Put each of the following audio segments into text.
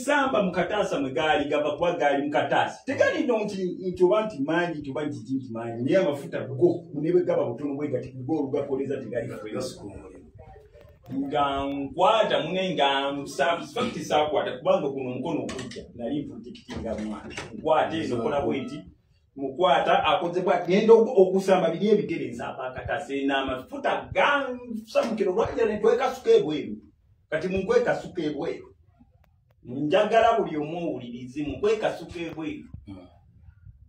Nensamba mu kataasa mwe gaali gava, kuba gaali mu kataasa. Tegali no nti oba nti mangi, nti oba nti nti mangi, naye amafuta go ne bwe gaba butono bwe gati, go olugakoleza tegali fresh. Nga nkwata mune, nga fakiti saakwata, kubanga guno omukono okujja nali mprotectinga mwana. Nkwata ezo kola bwe nti mukwata akoze bwati, ngenda okusamba biri ebigere, nsamba akataasa eno amafuta gansamukiro lwajja netwekasuka ebweru. Kati munkwekasuka ebweru, njagala buli omu owulirize, mukwekasuka ebweru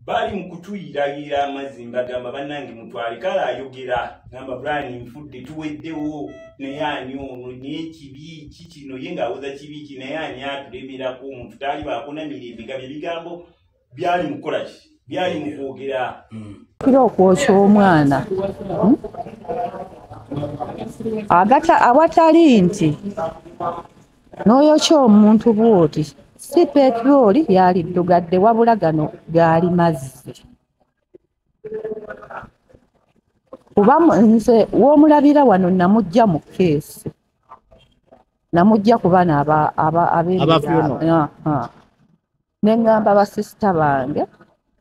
bali mu kutuyirayira amazzi, mbagamba bannange mutwale. Kale ayogera gamba, "Brian, nfudde, tuweddewo, naye ani ono n'ekibi ki kino?" Ye ng'awoza kibi ki, naye ani atulemerako? Omuntu taali baakona mirembe. Nga bye bigambo byali mu kukola ki, byali mu kwogera. Kira okwokya omwana, Agata awatali nti n'oyokya omuntu bw'oti, si petulooli yali ddugadde, wabula gano gaali mazzi. Kuba nze w'omulabira wano namujja mu case, namujja ku bano Aba funeral. Aha. Ne ŋŋamba basisita bange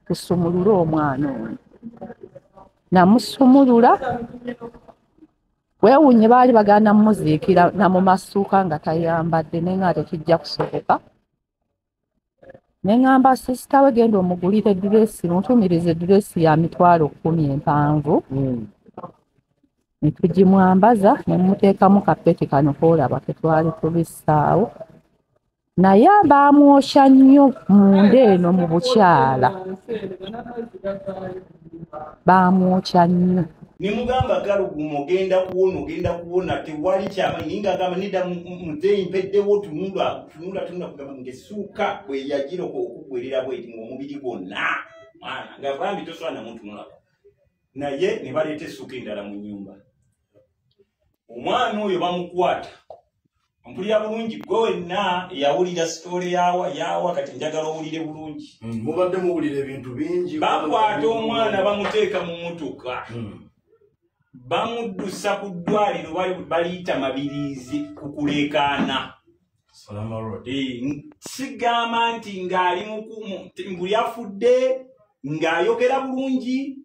tusumulule omwana ono. Namusumulula, weewuunye baali bagenda mmuziikira na mu masuuka nga tayambadde, ne ŋŋamba tekijja kusoboka. Ne ŋŋamba sisita we, genda omugulire dress, mutumirize dress ya 100,000 empanvu. Ne tugimwambaza, ne mmuteekamu kapeti kano k'olaba ke twali tubissaawo. Naye baamwokya nnyo munda eno mu bukyala, baamwokya nnyo. Ne mugamba, "Galuguma, ogenda kuwona, ogenda kuwona, tewali kyamanyi." Naye ng'agamba, "Nedda muzeeyi, mpeddewo, tunula, tunula, tunula." Kugamba ng'essuuka bwe yagira okuggwerera bweti ng'omubiri gwonna, mwana nga bambi tosobola namutunulako. Naye ne baleeta essuuka endala mu nnyumba, omwana oyo bamukwata. Mpulira bulungi, gwe wenna eyawulira story yawa yawa, kati njagala owulire bulungi. Mubadde muwulira ebintu bingi. Bakwata omwana, bamuteeka mu mmotoka, bamuddusa ku ddwaliro baliyita Mabiriizi ku kuleekaana. Salama Road. Sigamba nti ng'ali buli afudde ng'ayogera bulungi.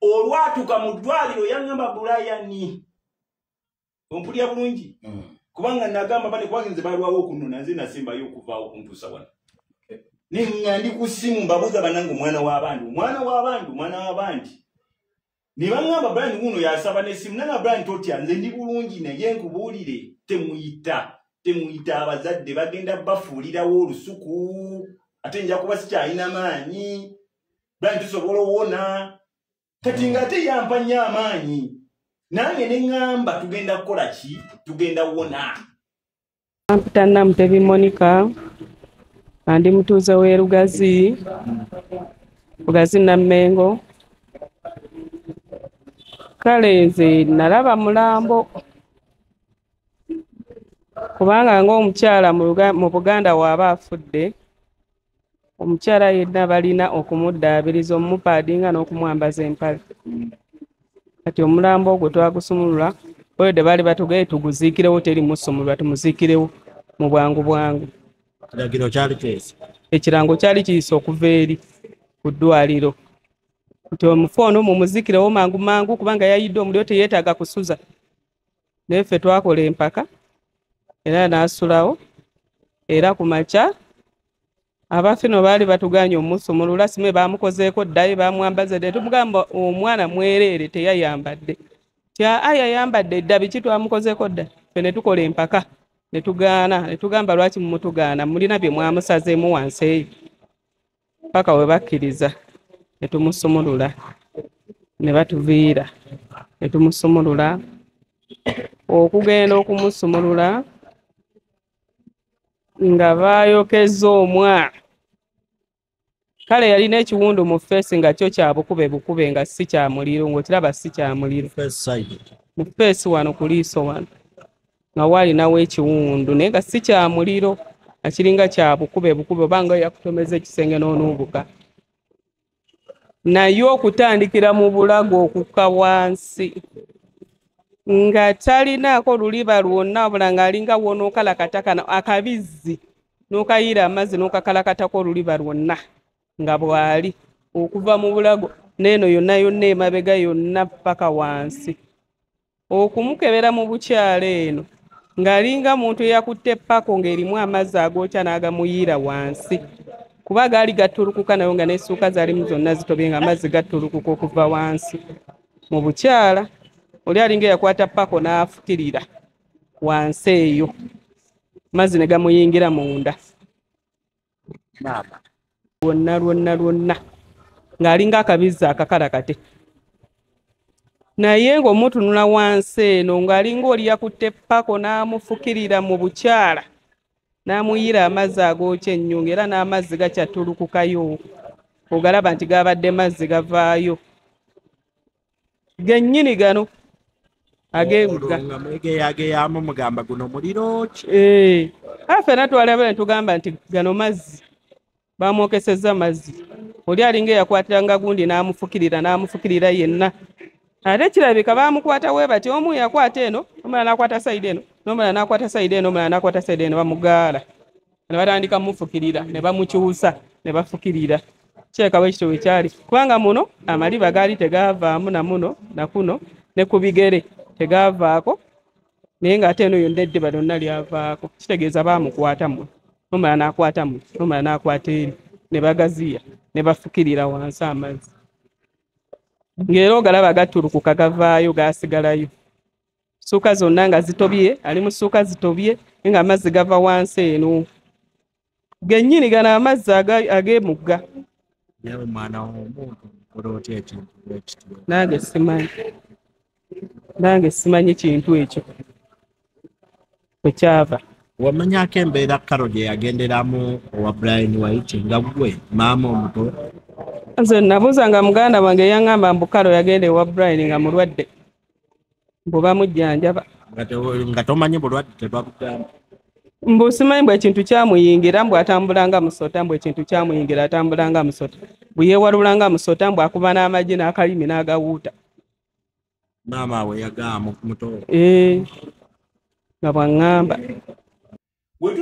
Olwatuuka mu ddwaliro yaŋŋamba, "Brian, ompulira bulungi?" Kubanga nagamba bane, kubanga nze balwawo okunnona, nze nasembayo okuvaawo okuntuusa wano. Nenga ndi ku ssimu mbabuuza, "Bannange, omwana w'abandi, omwana w'abandi, omwana w'abandi?" Ne baŋŋamba, "Brian wuno yasaba n'essimu." Nanga, "Brian, totya, nze ndi bulungi, naye nkubuulire, temuyita, temuyita abazadde, bagenda bafuulirawo olusuku, ate nja kuba sikyalina maanyi. Brian, tusobola owona." Kati ng'ate yampa nnyo amaanyi, nange ne ŋŋamba, "Tugenda kukola ki? Tugenda wona." Mpita Namutebi Monica, ndi mutuuze w'e Lugazi, Lugazi Nammengo. Kale nze nalaba mulambo, kubanga ng'omukyala mu Buganda bw'aba afudde, omukyala yenna balina okumuddaabiriza, omumupaadinga n'okumwambaza empale. Kati omulambo ogwo twagusumulula, oyodde baali batugambye tuguziikirewo, teri musumulula, tumuziikirewo mu bwangu bwangu. Kiragiro kyali kyesi? Ekirango kyali kiyise okuva eri ku ddwaliro nti omufu ono mumuziikirewo mangu mangu, kubanga yayidde omuliro, teyeetaaga kusuza. Naye ffe twakola empaka era n'asulawo. Era ku makya abafino baali batuganye omusumulula, simwe bamukozeeko ddayo, bamwambaza dde. Tumugamba omwana mwereere, teyayambadde. Ti aa, yayambadde dda, biki, twamukozeeko dda. Ffe ne tukola empaka ne tugaana, ne tugamba, "Lwaki mumutugaana? Mulina bye mwamusazeemu wansi eyo." Paka we bakkiriza ne tumusumulula, ne batuviira ne tumusumulula. Okugenda okumusumulula nga baayokeza omwana. Kale yalina ekiwundu mu face nga kyo kya bukube bukube, nga si kya muliro, ng'okiraba si kya muliro. Face side? Mu face wano, ku liiso wano, nga waalinawo ekiwundu, naye nga si kya muliro, nga kiringa kya bukube bukube, oba nga yakutomeza ekisenge n'onuubuka. Naye okutandikira mu bulago okukka wansi nga talinaako luliba lwonna, wabula ng'alinga woonookala katakana akabizzi. N'okayiira amazzi n'okakalakatako oluliba lwonna nga bw'ali okuva mu bulago n'eno yonna yonna emabega yonna paka wansi. Okumukebera mu bukyala eno ng'alinga muntu eyakutte eppako ng'erimu amazzi agookya n'agamuyiira wansi. Kuba gaali gattulukuka nayo nga n'essuuka zaalimu zonna zitobye nga amazzi gattulukuka okuva wansi. Mu bukyala oli alinga eyakwata ppako n'afukirira wansi eyo amazzi ne gamuyingira munda. Lwonna lwonna lwonna ng'alinga akabizzi akakalakate. Naye ng'omutunula wansi eno ng'alinga oli yakutte ppako n'amufukirira mu bukyala n'amuyiira amazzi agookya ennyo ng'era n'amazzi gakyattulukukayo ogalaba nti gabadde mazzi gavaayo gennyini gano ag'emugga. Nga mwegeyageyamu mugamba guno muliro ki? Ffenna twalaba ne tugamba nti gano mazzi bamwokesezza mazzi. Oli alinga eyakwatiranga gundi n'amufukirira n'amufukirira yenna. Ate kirabika baamukwata we bati omu yakwata eno omulala n'akwata sayidi eno n'omulala n'akwata sayidi eno omulala n'akwata sayidi eno bamugaala ne batandika mufukirira ne bamukyusa ne bafukirira. Kirabika bwe kityo bwe kyali kubanga muno amaliba gaali tegaavaamu na muno na kuno ne ku bigere tegaavaako naye ng'ate eno yonna eddiba lyonna lyavaako. Kitegeeza baamukwata muno n'omulala n'akwata muno n'omulala n'akwata eri ne bagaziya ne bafukirira wansi amazzi. Ng'era ogalaba gattulukuka gavaayo gaasigalayo. Ssuuka zonna nga zitobye, ali mu ssuuka zitobye nga amazzi gava wansi eno. Gennyini gano amazzi ag'emugga. Naye omwana w'omuntu okola otya ekintu bwe kityo? Nange simanyi. Nange simanyi kintu ekyo kwe kyava. Wamanyako embeera Carol gye yagenderamu owa Brian White nga ggwe maama omuto? Nze nabuuzanga muganda wange yaŋŋamba mbu Carol yagenda ewa Brian nga mulwadde mbu bamujjanjaba. Nga tomanyi bulwadde tebabugamba? Mbu simanyi mbu ekintu kyamuyingira mbu atambula nga musota mbu ekintu kyamuyingira atambula nga musota. Mbu yeewalula nga musota mbu akuba n'amagi n'akalimi n'agawuuta. Maama we yagamba muto? Nga bw'aŋŋamba. Bwe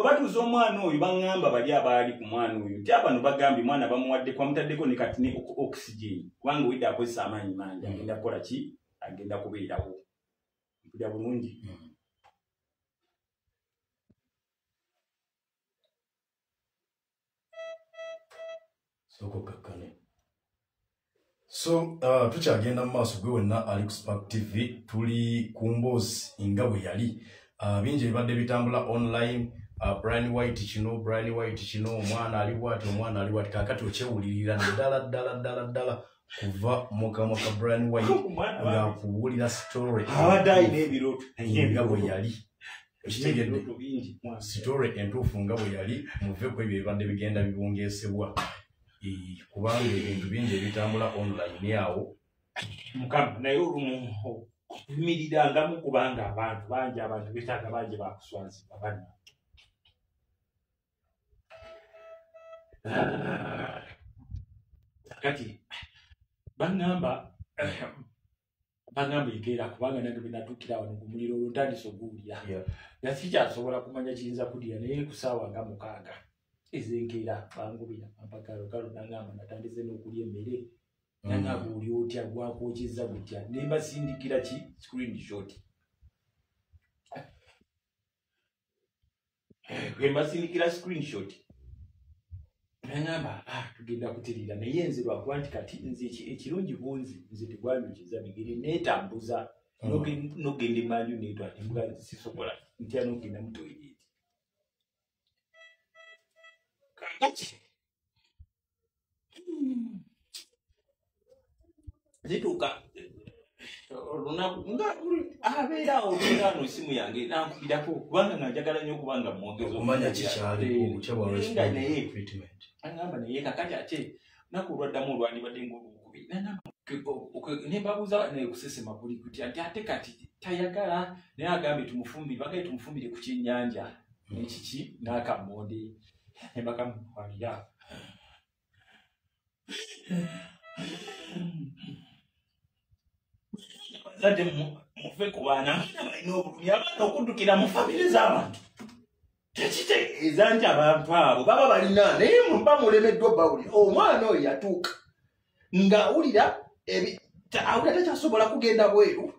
batuusa omwana oyo baŋŋamba bali abaali ku mwana oyo nti abano bagambye mwana bamuwadde kwamutaddeko ne kati ne oxygen kubanga owedde akozesa amaanyi mangi agenda kukola ki? Agenda kubeerawo. Mpulira bulungi. Sooka okkakkane. So tukyagenda mu maaso gwe wenna ali ku Spark TV tuli ku mboozi nga bwe yali. Bingi ebibadde bitambula online, Brian White kino, Brian White kino, omwana ali bw'ati, omwana ali bw'ati. Kaakati okyewulirira ddala ddala ddala ddala kuva mu kamwa ka Brian White ng'akubuulira story abadde alina ebirooto nga bwe yali. Okitegedde story entuufu nga bwe yali, muve ku ebyo ebibadde bigenda bibungeesebwa kubanga ebintu bingi ebitambula online awo. Mukama naye olumu okuvumiriranga kubanga abantu bangi abantu betaaga bangi bakuswazibwa banna. Kati baŋŋamba enkeera kubanga nange bwe natuukira wano ku muliro olwo ntandise oguwulira. Nga sikyasobola kumanya kiyinza kudira naye ku ssaawa nga 6 ez'enkeera bangubira ampakalo kalo naŋŋamba natandise n'okulya emmere. Nangamba oli otya gwakwokyezza gutya ne mbasindikira ki screenshot. Bwe mbasindikira screenshot nangamba tugenda kutirira naye nze lwakuba nti kati nze ekirungi bunzi nze tegwanyokyeza bigere neetambuza n'ogenda emanju neetwa embuga sisobola ntya n'ogenda mu toyireeti. Kakati zituuka olunaku nga abeera awo olwano essimu yange nankubirako kubanga nga njagala nnyo okubanga mwogeza okumanya kikyaliko nga naye aŋŋamba naye kakati ate lunaku olwaddamu olwandibadde ng'olwokubiri ne mbabuuza naye kusesema kuli kutya nti ate kati tayagala naye agambye tumufumbire bagambye tumufumbire ku kyennyanja n'ekiki n'akamonde ne bakamutwalira. Abazadde muve ku baana, abaana balina obulumi, abaana okuddukira mu famire z'abantu. Tekitegeeza nti abantu abo baba balina, naye muba mulemeddwa bawulira. Omwana oyo yatuuka ng'awulira awulira takyasobola kugenda bweru,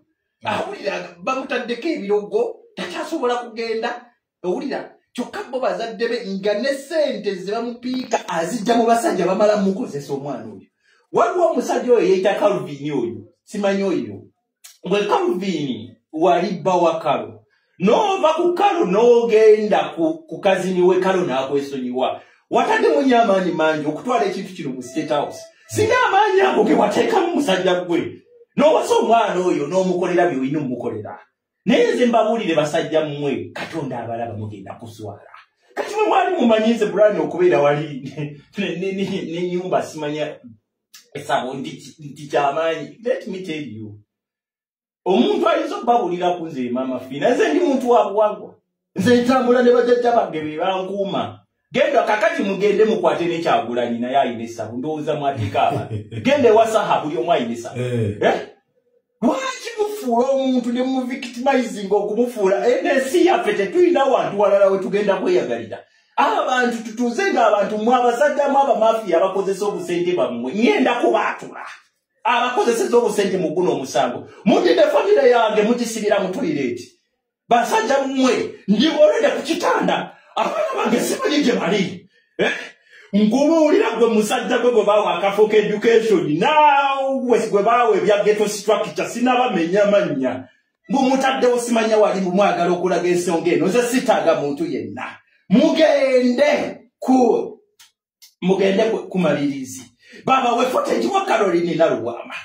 awulira bamutaddeko ebirogo, takyasobola kugenda, owulira. Kyokka bo bazadde be nga ne ssente ze bamupiika azijja mu basajja bamala mukozesa omwana oyo. Waliwo omusajja oyo yeeyita Calvin oyo, simanyi oyo. Bwe Calvin wali bba wa Kalo, n'ova ku Kalo n'ogenda ku kazini we Kalo n'akwesonyiwa. Wataddemu nnyo amaanyi mangi okutwala ekintu kino mu State House. Singa amaanyi ago ge wateekamu musajja gwe, n'owasa omwana oyo n'omukolera by'olina omukolera. Naye nze mbabuulire basajja mmwe, Katonda abalaba mugenda kuswala. Kati mwe mwali mumanyi nze Brian okubeera wali n'ennyumba simanya essabo nti kyamaanyi. Let me tell you, omuntu ayinza okubabuulira ku nze Maama Fiina, nze ndi muntu wa buwangwa. Nze ntambula ne bajjajja bange be bankuuma. Genda kakati mugende mukwate ne Kyagulanyi naye ayina essabo, ndowooza mwateeka abantu. Genda ewa Saha buli omu ayina essabo. Lwaki mufuula omuntu ne muvictimizing okumufuula? Ensi yaffe tetulina wantu walala we tugenda kweyagalira. Abantu tutuuze ng'abantu mmwe abasajja mu abamafiya abakozesa obusente bammwe, ŋŋenda kubaatula. Abakozeseza obusente mu guno omusango. Mutidde famire yange mugisibira mu toilet. Basajja mmwe ndi olwedde ku kitanda, abaana bange simanyi gye bali. Nkubuulira gwe musajja gwe gwe baawa akafo education, naawe gwe baawa ebya ghetto structure, sinabamenya mannya. Mumutaddewo simanya wali mwagala okulaga ensonga eno, nze sitaaga muntu yenna. Mugende ku malirizi. Babawe footage wa Caroline Nalubwama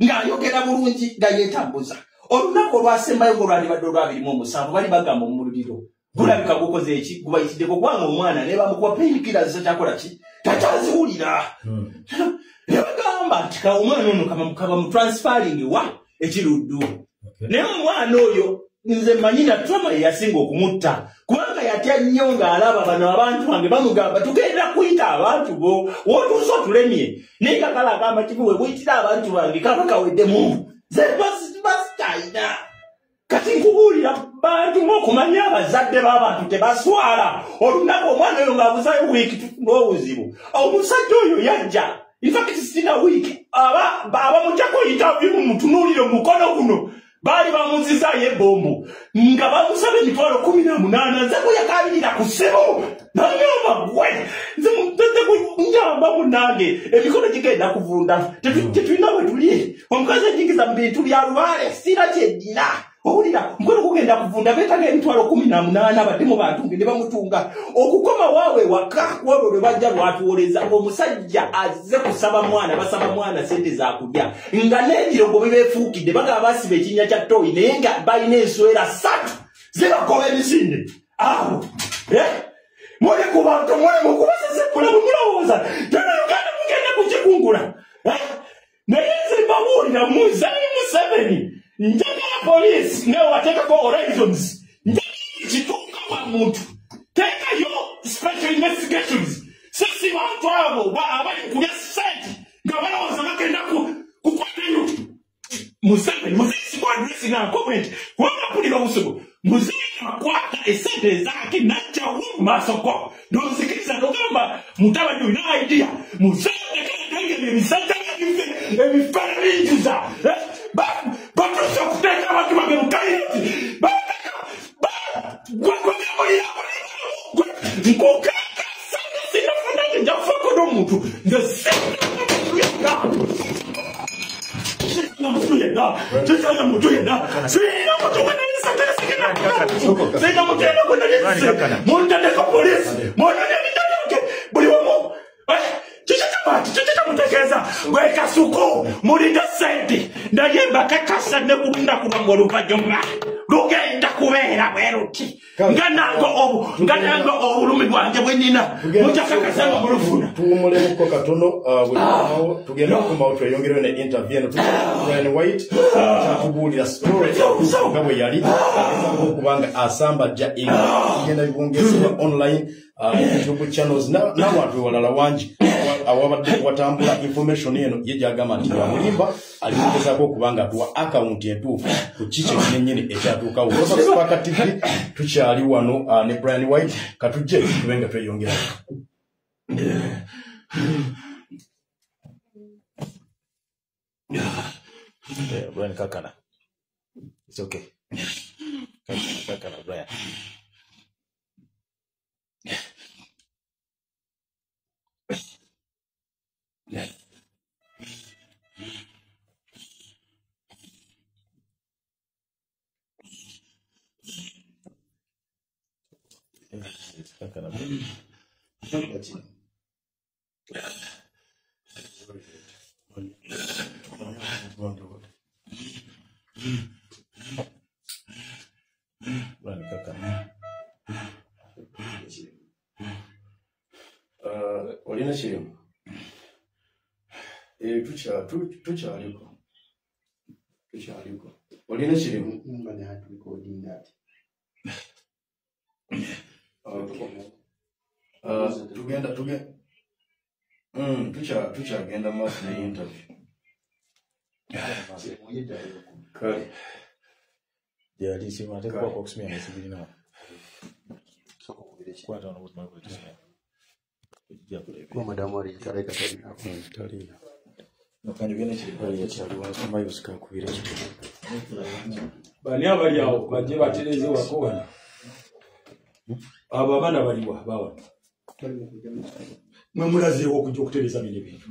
ng'ayogera bulungi nga yeetambuza. Olunaku olwasembayo ng'olwandibadde olwa 27 bali bagamba omuliro gulabika gukoze eki, gubayitiddeko kubanga omwana ne bamukuba painkillers takyakola ki, takyaziwulira. Ne bagamba nti ka omwana ono kaba mu transferring wa ekiruddu. Naye omwana oyo nze mmanyi na trauma ye yasinga okumutta, kubanga yatya nnyo ng'alaba bano abantu bange bamugamba tugenda kuyita abantu bo, w'otuuse otulemye. Naye nga kale agamba kimu we buyitira abantu bange kaba kaweddemu, nze basikyalina. Kati nkubuulira bantu ng'okumanya abazadde b'abantu tebaswala. Olunaku omwana oyo ng'abuzayo wiiki tufuna obuzibu. Omusajja oyo yajja, in fact sina wiiki, abamuggyako interview mumutunuulire mu mukono guno. Baali bamuzizaayo ebbombo nga bamusaba 18,000. Nze bwe yakabirira ku ssimu nangamba gwe nze njamba munnange emikono gigenda kuvunda, tetulina bwe tuli. Omukazi enjingiza mu bintu bya lubaale sira kye nnina. Owulira omukono gugenda kuvunda, beetaaga 18,000 badde mu bantu ne bamutunga. Okukoma waabwe waka olwo lwe bajja lwatuwoleza ng'omusajja azze kusaba mwana, basaba mwana sente za kulya nga n'ebirogo bibeefuukidde, bagaba basiba ekinnya kya toyi naye nga balina enswera 3 zibagoba emisinde. Awo muli ku bantu muli mukubasesebula bwe mulowooza tena Uganda mugenda kukikungula. Naye nze mbabuulira muzeeyi Museveni, njagala poliisi nga wateekako horizons, njagala kituuka wa muntu, teekayo special investigations. Sisi bantu abo abali kulya ssente nga balowooza bagenda kukwatayo Museveni. Muzeeyi sikuaddressinga comment kubanga mpulira obusugu. Muzeeyi akwata essente ezaake n'ajjawo mu maaso go n'onzikiriza n'ogamba mutabani olina idea. Muzeeyi tekatengera ebisajja ebifere binjuza batuuse okuteeka abantu bange mu kayireti nkukakasa sinafunange nja kufaako n'omuntu nze sina muntu yenna, sina muntu yenna, sina muntu sina muntu yenna gwe nali muntaddeko poliisi munonye ebintu byange buli wamu. Kiki kyamutegeeza gwe Kasuku mulinde sente naye mbakakasa ne ku lunaku lwammwe oluvannyuma lugenda kubeera bwe luti nga nange obulumi bwange bwe nnina mujakakasa nga mulufuna. Tuwumulemuko katono, bwe tugenda okukomawo tweyongereyo ne interview eno. Brian White kyatubuulira story nga bwe yali agezaako okuba nga asambajja ebigenda bibungeesebwa online. YouTube channels n'abantu ewalala wangi awabadde watambula information eno ye gyagamba nti yamulimba, ali mugezaako okuba nga atuwa akawunti entuufu ku kiki kyennyini ekyatuukawo. Spark TV tukyali wano ne Brian White, katujje tube nga tweyongerayo. Yeah, Brian Kakana. It's okay. Kakana, Brian. Kakana, Brian. Brian Kakana. Olina kirimu? Tukyaliko. Tukyaliko. Olina kirimu? Tugenda tukyagenda maaso ne interview. Kale. Gyali simu ate kukwako okusimya nesigirina. Kwata ono bw'otumala kulitusomera. Bani abali awo bajje batereze wako wano. Abo abaana baliwa bawano. Mwe mulazeewo okujja okutereza bino ebintu.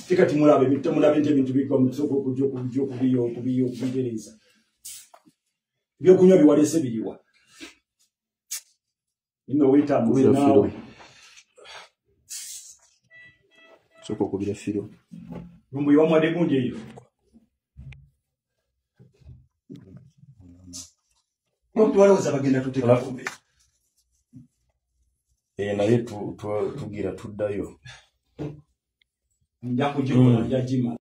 Tikati mulabe mulabe nti ebintu bigwa mu tusooka okujja okubiyo okubitereza. Ebyokunywa biwaleese biriwa. Nno weetambuze naawe. Sooka okubira firo. Lumbuye wamuwadde gundi eyo. Balowooza bagenda tuteeka kumbe. Naye tugira tuddayo. Nja kugikola nja gimala.